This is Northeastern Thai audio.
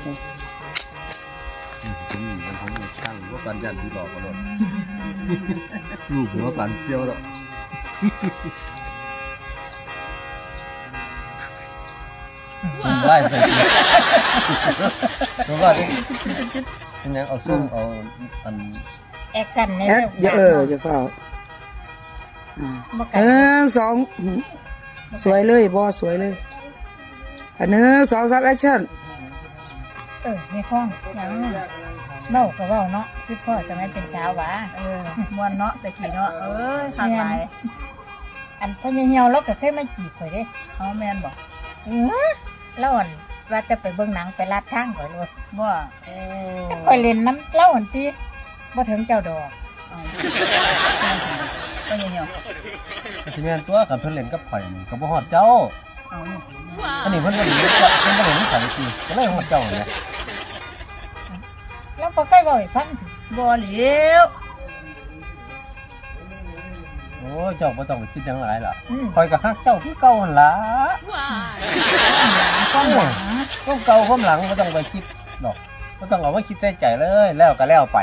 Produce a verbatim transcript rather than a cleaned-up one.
นี่สิเป็นหนี้เป็นของหนี้ช่างว่าปานย่านที่หลอกกันหมด ลูกหัวปานเสี่ยวแล้ว ไล่ใส่ตัว ตัวว่าดิ เป็นหยังเอาส้มเอาอัน แอคชั่นเนี่ย แอคอย่าเอออย่าฟ้าวอ่าหนึ่งสองสวยเลยบอสวยเลยอ่ะหนึ่งสองสามแอคชั่น เออในห้องหยังเว้าก็เว้าเนาะคือพ่อสมัยเป็นสาวหวา เออม่วนเนาะแต่กี้เนาะเอ้ยคักหลาย อันพ่อใหญ่เหี่ยวเราก็เคยมาจีบข่อยเด้ เอาแม่นบ่ เออเราอันว่าจะไปเบิ่งหนังไปลาดทางข่อยโลด บ่ แต่ข่อยเล่นน้ำเล่าอันที่บ่ถึงเจ้าดอก เอาแม่นบ่ ก็ยังเหี่ยว ก็สิแม่นตัวกันเพิ่นเล่นกับข่อยนี่ก็บ่ฮอดเจ้า เอา อันนี้เพิ่นบ่เล่นกับเจ้าเพิ่นบ่เล่นกับข่อยจริงก็เลยฮอดเจ้าเนี่ย เราบ่เคยเว้าให้ฟังติ บ่แล้ว โอ้ยเจ้าบ่ต้องไปคิดหยังหลายล่ะ อืม ข่อยก็ฮักเจ้าคือเก่าหั่นล่ะ ความหวัง ความเก่าความหลังบ่ต้องไปคิดดอกบ่ต้องเอามาคิดใส่ใจเลยแล้วก็แล้วไป